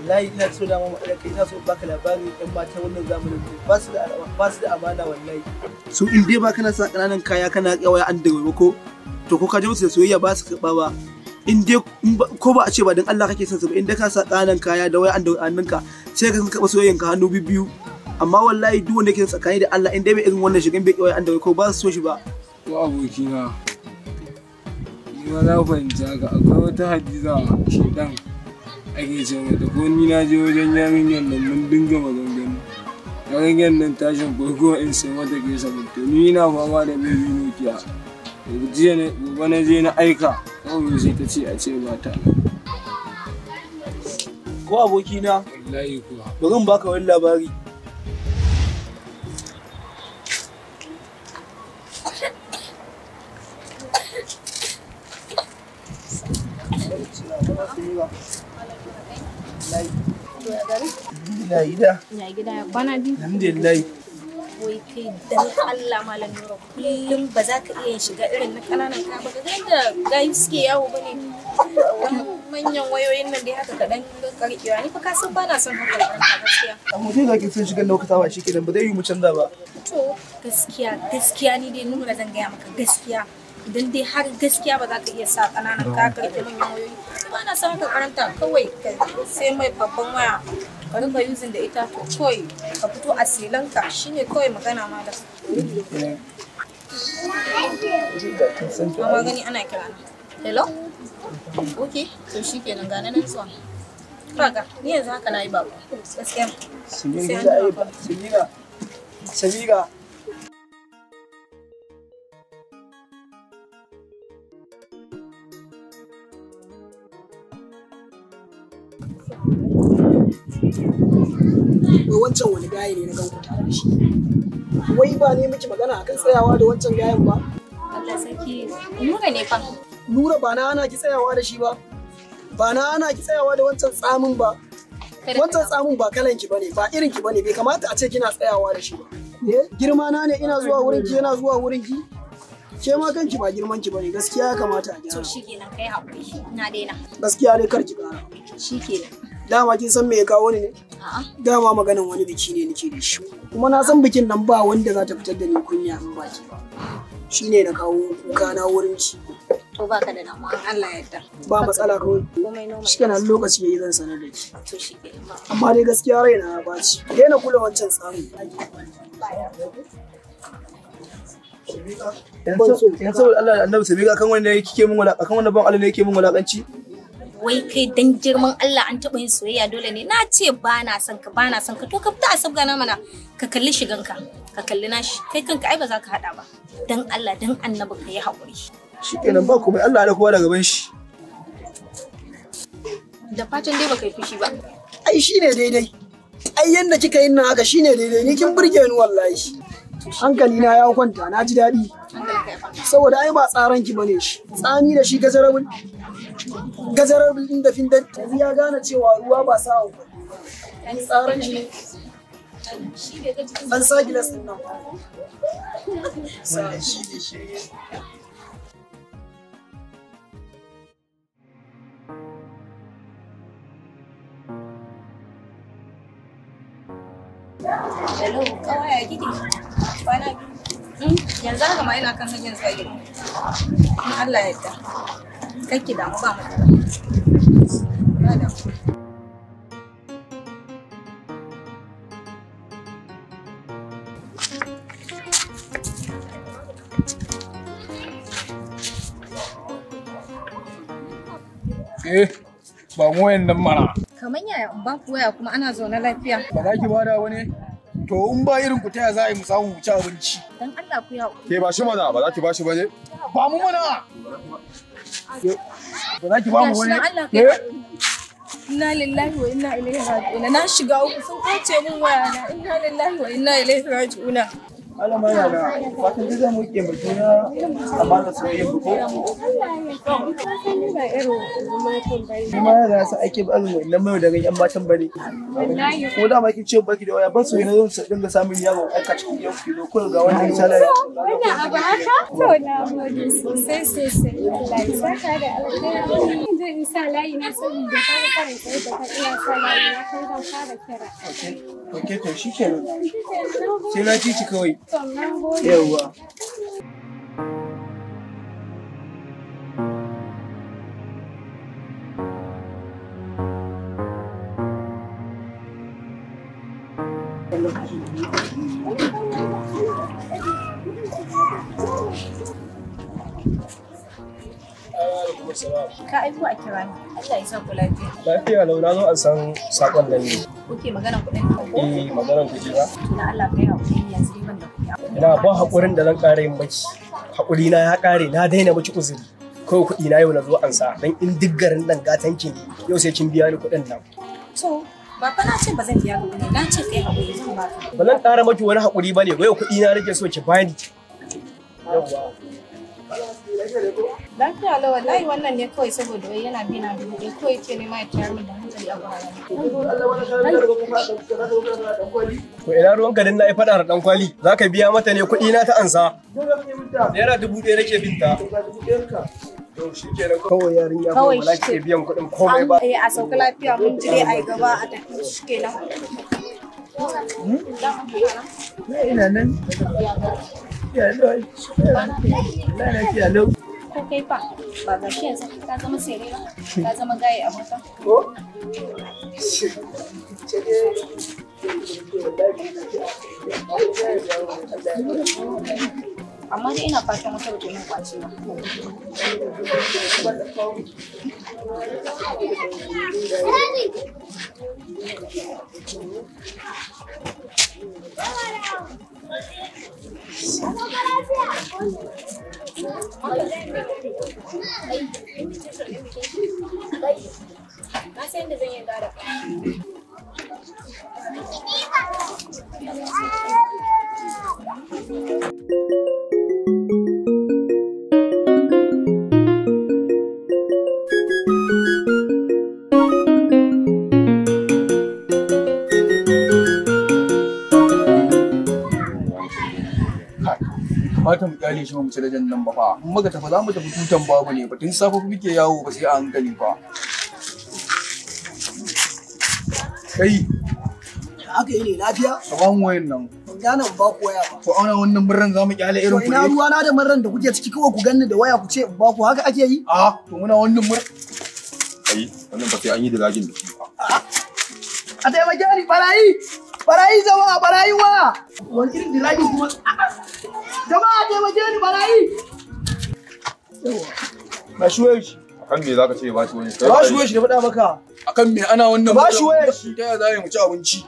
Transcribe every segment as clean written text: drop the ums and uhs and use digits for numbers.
Wallahi ina so dama mu kai, ina so baka labari ɗan mata wannan zamanin ba su da amana wallahi. Su in dai ba kana sa ƙananan kaya kana waya an da ko to ko ka je musu da soyayya ba su karɓa ba. In dai ko ba a ce ba dan Allah kake son su ba, in dai ka sa ƙananan kaya da waya an da hannunka sai ka karɓa soyayyan ka hannu biyu. Amma wallahi duk wanda yake tsakani da Allah in dai bai irin wannan shigan bai waya an da ko ba su so shi ba. Ko abokina ni ma na fahimci haka, akwai wata Hadiza shedan ake ce mata, ko ni na je wajen yarinyar nan mun dinga maganganu. Yarinyar nan tashin farko in sai mata ke sabunta, ni ina fama da baby Nokia. Jiya ne gobe na je na aika kawai sai ta ce a ce ba ta. Ko abokina wallahi kuwa bari in baka wani labari. Ya gida ya kwana biyu. Alhamdulillah. Wai kai dan Allah Malam Nura kullum ba za ka iya shiga irin na kananan kaya ba, ka ga yadda gayu suke yawo ba ne. Manyan wayoyin nan dai haka kaɗan karkewa. Ni fa ka san ba na son haka karanta gaskiya. Amma sai ga kin san shigar na kuka saba shi kenan ba zai yi mu canza ba. To gaskiya gaskiya ni dai Nura zan gaya maka gaskiya. Idan dai har gaskiya ba za ka iya sa ƙananan kaya ka rike manyan wayoyi. Ba na son haka karanta kawai ka sai mai babban waya ka rinka using da ita to kawai ka fito a silanka shine kawai magana malam. Amma gani ana kira na. Hello? Okay, to shikenan ga nan zuwa. Kaga ni yanzu haka na yi bako. Gaskiya. Samira, Samira. Wai wancan wani gaye ne na ganku tare da shi? Wai ba ne miki magana akan tsayawa da wancan gayen ba? Allah sarki, Nura ne fa. Nura ba na ana ki tsayawa da shi ba. Ba na ana ki tsayawa da wancan tsamin ba. Wancan tsamin ba kalan ki bane, ba irin ki bane, bai kamata a ce kina tsayawa da shi ba. Girma na ne ina zuwa wurin ki yana zuwa wurin ki. Ke ma kanki ba girman ki bane, gaskiya ya kamata a gyara. To shikenan kai hakuri, na daina. Gaskiya dai kar ki kara. Shikenan. Dama kin san me ya kawo ni ne? A'a. Dama maganan wani biki ne nake da shi. Kuma na san bikin nan ba wanda za ta fitar da ni kunya in ba ki ba. Shine na kawo kuka na wurin ki. To baka da damuwa Allah ya yarda. Ba matsala kawai. Komai normal. Shikenan lokaci yayi zan sanar da ki. To shikenan ba. Amma dai gaskiya raina ya baci. Daina kula wancan tsarin. Yan saboda Allah da Annabi Samira kan wanda yake min wala kan wanda ban Allah ne yake min walakanci. Wai kai dan girman Allah an taɓa yin soyayya dole ne na ce ba na son ka ba na son ka to ka fita a sabgana mana ka kalli shiganka ka kalli nashi kai kanka ai ba za ka haɗa ba dan Allah dan Annabi ka yi haƙuri. Shikenan ba komai Allah da kowa da gaban shi. Da fatan dai baka yi fushi ba. Ai shine daidai. Ai yanda kika yin nan haka shine daidai ni kin burge ni wallahi. Hankali na ya kwanta na ji daɗi. Saboda ai ba tsaran ki bane shi. Tsami da shi gajarabul. Gajarabul din da fin yanzu ya gane cewa ruwa ba sa ba. Tsaran shi ne. An sa gilas din nan. Sa shi ne shi. Hello, kawai ya kike? Kwana biyu. Yanzu haka ma ina kan hanyar zuwa gida. In Allah ya yarda. Kar ki damu ba matsala. Ba damu. Eh, ba mu wayan nan mana. Kamar yaya in ba ku waya kuma ana zaune lafiya. Ba za ki bada wani? To in ba irin ku taya za a yi mu samu mu ci abinci. Dan Allah ku ya Ke ba shi mana, ba za ki ba shi ba ne? Ba mu mana. Ba za ki ba mu wani? Inna lillahi wa inna ilaihi raji'un. Na shiga uku sun kwace min waya na. Inna lillahi wa inna ilaihi raji'un. Malama yana da fatan duk zamu rike mu juna amma da soyayya mu ko. Ni ma yana sa ake ba azumi wannan mai daga yan matan bane. Ko da ma kin ce baki da waya ban soyayya zan sa dinga samun yaro aika cikin yau kilo ko ga wannan misali. Wannan abu haka? To na gode sosai sosai. Allah ya saka da alkhairi. je in sa layi na saboda kaga karin tsaye da ka ina sa layi na kai zan fara kira. Okay, to shikenan. Sai na ci kawai. To na gode. Yawwa. Ka aiko a kira ni. Allah ya sa ku lafiya. Lafiya lau, na zo an san sakon nan ne. Kuke maganan kuɗin ka ko? Eh, maganan kuɗi ba. To na Allah kai hakuri yanzu dai ban da kuɗi. Ina ba hakurin da zan ƙara yin maki. Hakuri na ya ƙare, na daina miki uzuri. Kawai kuɗi na yau na zo an sa dan in duk garin nan gatan ki ne. Yau sai kin biya ni kuɗin nan. To ba fa na ce ba zan biya ka bane, na ce kai hakuri zan baka. Ba zan ƙara maki wani hakuri bane, yau kuɗi na nake so ki bani. Yawwa. Lafiya lau wallahi wannan ne kawai saboda wai yana bi na 1000 kawai ke nema ya tayar min da hankali a guraren. To ina ruwan garin na yi faɗa da ɗan kwali, za ka biya mata ne kuɗi na ta ansa. Naira 1000 nake binta. To shi kenan kawai yarinya kawai ba za ki iya biyan kuɗin komai ba. Eh a sauka lafiya mun jire a yi gaba a tafi shi kenan. Ina nan. Lafiya lau. Ko kai fa ba ga shi yanzu ka zama sere ba ka zama gaye abokan. Ko? Amma dai ina fatan wata bata min kwace ba. Na san yadda zan yi gara. Kamata mu kyale shi mu ci dajan nan ba fa. In muka tafi za mu tafi tutan babu ne ba, tun safe muke yawo ba sai a hankali fa. Kai Aka yi ne lafiya? ka ba mu wayan nan. Ban gane in ba ku waya ba. To auna wannan murran za mu kyale irin To ina ku ne? ruwa na da murran da kuke ciki kawai ku ganni da waya ku ce in ba ku haka ake yi? A to muna wannan murran. Ai, wannan ba sai an yi da lagin da shi ba. A taimake ni barayi! Barayi jama'a barayi waya! Wani irin dilagi kuma? Jama'a taimake ni barayi! Ba shi wayar shi. Akan me zaka ce ba shi wani? Ba shi wayar shi da faɗa maka. Akan me ana wannan Ba shi wayar shi. Ta yaya za mu ci abinci?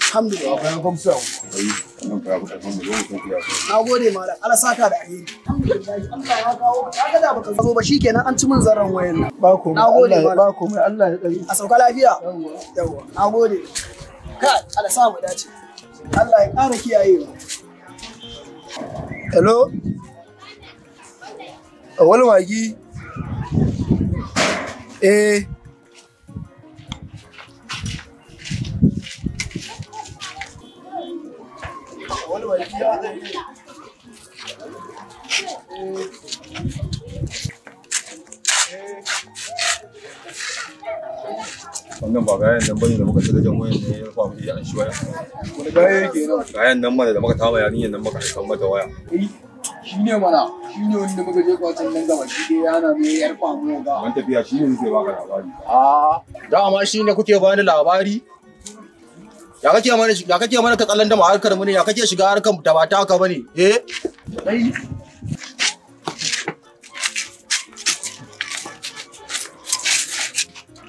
Alhamdulillah. Ba gamsa. Ai, wannan fa ya fi ƙarfin mu zo mu san ku ya so. Na gode malam, Allah saka da alheri. Alhamdulillah, Allah ya kawo ka. Kaga da baka zo ba shikenan an ci min zarran wayan nan. Ba komai. Na gode Allah malam. ba komai Allah ya tsare. A sauka lafiya. Yawwa. Na gode. Kai, Allah sa mu dace. Allah ya ƙara kiyayewa. Hello? Awal magi? Eh. Awal magi ya Wannan ba gayan nan bane da muka ci dajan wayan ne ya rufa mu an shi waya. Wani gaya yake nan? Gayan nan mana da muka tama yarinyar nan muka aikan mata waya. Shi ne mana, shi ne wanda muka je kwacin nan gaba shi dai yana mai yar famu ga. Wani tafiya shi ne nake baka labari. A dama shi ne kuke bani labari. Ya kake mana ya kake mana katsalan da mu harkar mu ne ya kake shiga harkar da ba taka bane eh Dai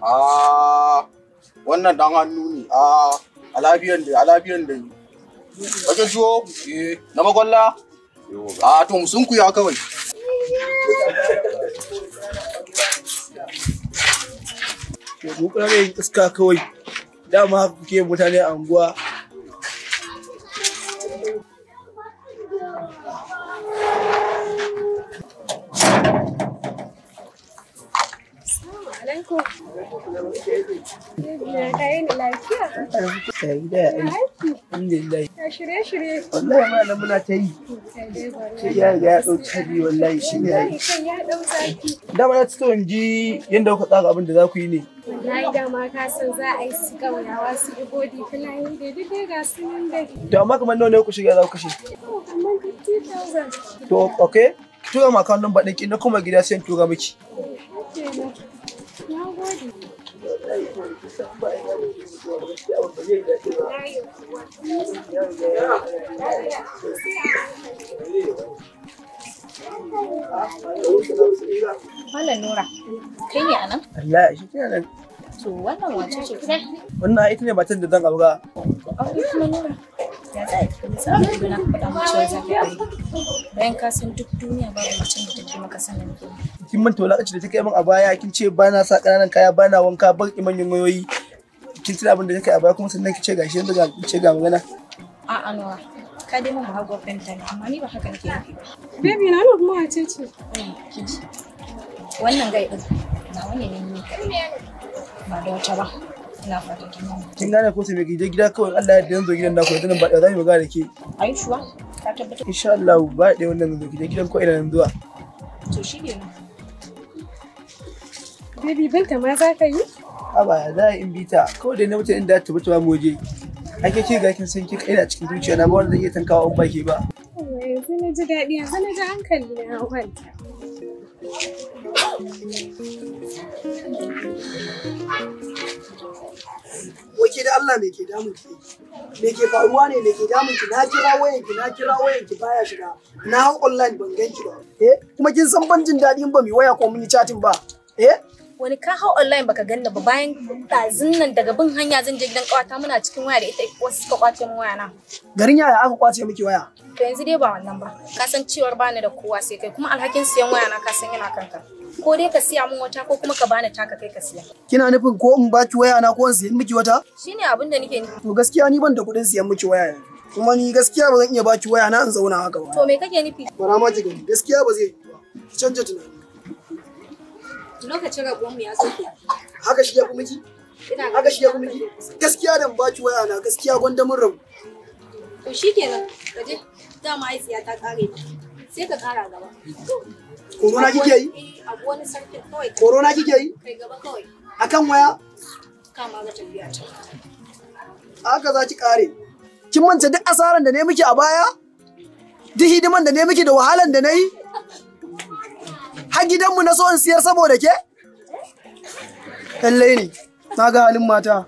a wannan dan hannu ne a alabiyan da alabiyan da kake ciwo eh na makwalla a to mu sunkuya kawai. To ku kuna yin iska kawai. Dama haka kuke mutane a unguwa. Alaikum. Ya kai ni lafiya. Ya gida ya aiki. Alhamdulillah. Ya Ya shirye-shirye. Wallahi malam muna ta yi. Sai ya riga ya ɗau caji wallahi shi ne yayi. Kai ya ɗau zafi. Dama na ci in ji yadda kuka tsara abin da za ku yi ne. Wallahi dama ka san za a yi su ƙauyawa su Ibodi Fulani da duk dai ga su nan dai. To amma kamar nawa ne ku shiga za ku kashe? To kamar 50,000. To okay. Ki tura ma account number ɗinki na kuma gida sai in tura miki. Kenan. Na gode. Malam Nura, kai ne a nan? Allah shi kenan. To wannan wace ce kuma? Wannan ita ne matar da zan aura. Aure kuma Nura. Ya za a yi samun ido na faɗa mu cewa za ka yi aure. Bayan ka san duk duniya babu macen da take maka sanin ke. Kin manta wulakaci da take min a baya kin ce ba na sa ƙananan kaya ba na wanka ban ki manyan wayoyi. Kin tuna abin da take a baya kuma sannan ki ce gashi yanzu ga ce ga magana. A'a Nura, ka dai mun bahaguwar fahimta ne amma ni ba haka nake nufi ba. Baby na wannan kuma wace ce? Kiji. Wannan gai ɗin nawa ne ni kaɗai. Ba da wata ba. Ina fatan kin gane. Kin gane ko sai me ki je gida kawai Allah ya yarda zan zo gidan naku yanzu nan ba da za mu magana da ke. Aishuwa, ka tabbatar. Insha Allah ba da wannan zan zo ki je gidan ko ina nan zuwa. To shi ne. Baby binta ma za ka yi? Haba za a in bita kawai dai na mutum inda ta tabbata mu waje. Ake ce ga kin san kika ina cikin zuciya na ba wanda zai iya tankawa in ba ke ba. Yanzu na ji daɗi yanzu na ji hankali na ya kwanta. Wake da Allah me ke damun ki? Me ke faruwa ne me ke damun ki? Na kira wayan ki, na kira wayan ki baya shiga. Na hau online ban ganki ba. Eh, kuma kin san ban jin daɗi in ba mu waya ko mun yi chatting ba. Eh? Wani ka hau online baka ganni ba bayan ɗazun nan daga bin hanya zan je gidan ƙawata muna cikin waya da ita wasu suka kwace min waya na. Garin yaya aka kwace miki waya? To yanzu dai ba wannan ba. Ka san cewar bani da kowa sai kai kuma alhakin siyan waya na ka san yana kanka. Ko dai ka siya min wata ko kuma ka bani taka kai ka siya. Kina nufin ko in baki waya na ko in siyan miki wata? Shine abin da nake nufi. To gaskiya ni ban da kuɗin siyan miki waya yanzu. Kuma ni gaskiya ba zan iya baki waya na in zauna haka ba. To me kake nufi? Bara ma ki gani gaskiya ba zai yiwu ba. Ki canja tunani. Lokacin rabuwar mu ya zo. Haka shi ya fi miki? Haka shi ya fi miki? Gaskiya dan baki waya na gaskiya gwanda mun rabu. To shikenan, ka je. Dama ai tsiya ta kare. Sai ka kara gaba. Corona kike yi? Eh, abu wani sarkin kawai. Corona kike yi? Kai gaba kawai. Akan waya? Kama ga tafiya ta. Haka za ki kare. Kin manta duk asaran da ne miki a baya? Duk hidiman da ne miki da wahalan da na yi? Har gidanmu na so in siyar saboda ke? Lallai ne, na ga halin mata.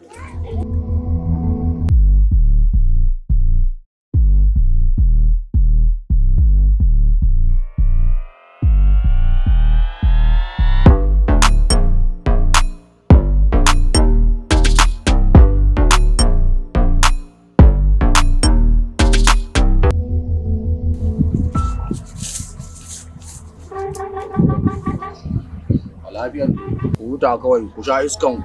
A lafiyan ku huta kawai ku sha iskan ku.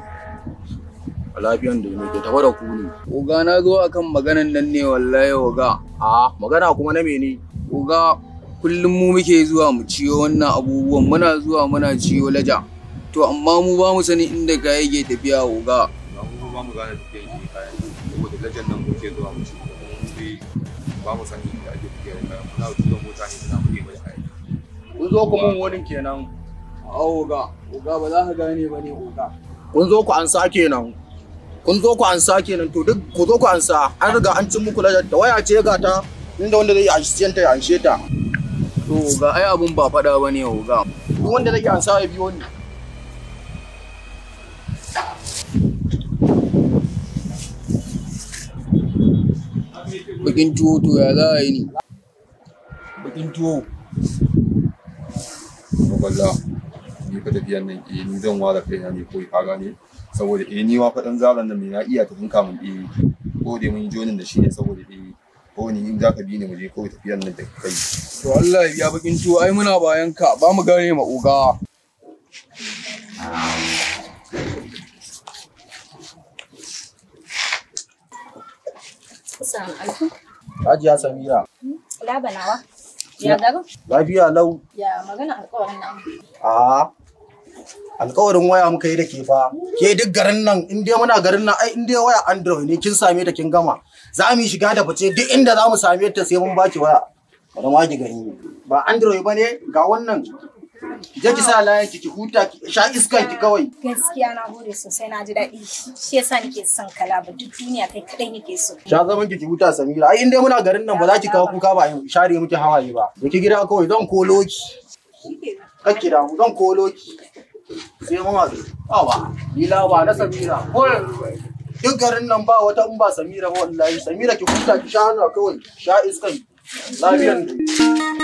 A lafiyan da me ke tafa da ku ne. Oga na zo akan maganan nan ne wallahi oga. A magana kuma na mene? Oga kullum mu muke zuwa mu ciyo wannan abubuwan muna zuwa muna ciyo laja. To amma mu ba mu sani inda kaya ke tafiya oga. Na mu ba mu gane tafiyan shi kayan saboda lajan nan muke zuwa mu ci kuma mun bi ba mu sani inda ake tafiya da kayan muna tura mota ne suna buge mai kayan. Kun zo ku mun wani kenan. A oga, oga ba za ka gane ba ne oga. Kun zo ku ansa kenan. Kun zo ku ansa kenan to duk ku zo ku ansa an riga an cin muku lajar da waya ce ga ta inda wanda zai anshi ta ya anshe ta. To oga ai abun ba faɗa ba ne oga. Duk wanda zai ansa ya biyo ni. Bakin tuwo to ya za a yi ne? Bakin tuwo. Makwalla ni fa tafiyan nan eh ni zan ware kaina ne ko ka gane saboda eh ni ma fa dan zaran nan me na iya tafin kamun eh ko dai mun yi jonin da shi ne saboda eh ko ni in zaka bi ni mu je ko tafiyan nan da kai. To Allah ya biya bakin tuwo ai muna bayan ka ba mu gane ma oga. Assalamu alaikum. Hajiya Samira. Labanawa. Ya garin? Lafiya lau. Ya magana alƙawarin nan. A alƙawarin waya muka yi da ke fa. Ke duk garin nan in dai muna garin nan ai in dai waya Android ne kin same ta kin gama. Za mu yi shiga da fice duk inda za mu same ta sai mun baki waya. Bari ma ki gani. Ba Android ba ne ga wannan. Je ki sa layan ki ki huta ki sha iskan ki kawai. Gaskiya na gode sosai, na ji daɗi. Shi yasa nake son kalaba, duk duniya kai kadai nake so. Sha zaman ki ki huta Samira. Ai in dai muna garin nan ba za ki kawo kuka ba in share miki hawaye ba. Da ki gida kawai zan kolo ki. Kakki damu zan kolo ki. Sai mun haɗu. Awa, ni lawa na Samira. Ko duk garin nan ba wata in ba Samira ba wallahi. Samira ki huta ki sha hannu kawai. Sha iskan. Lafiyan.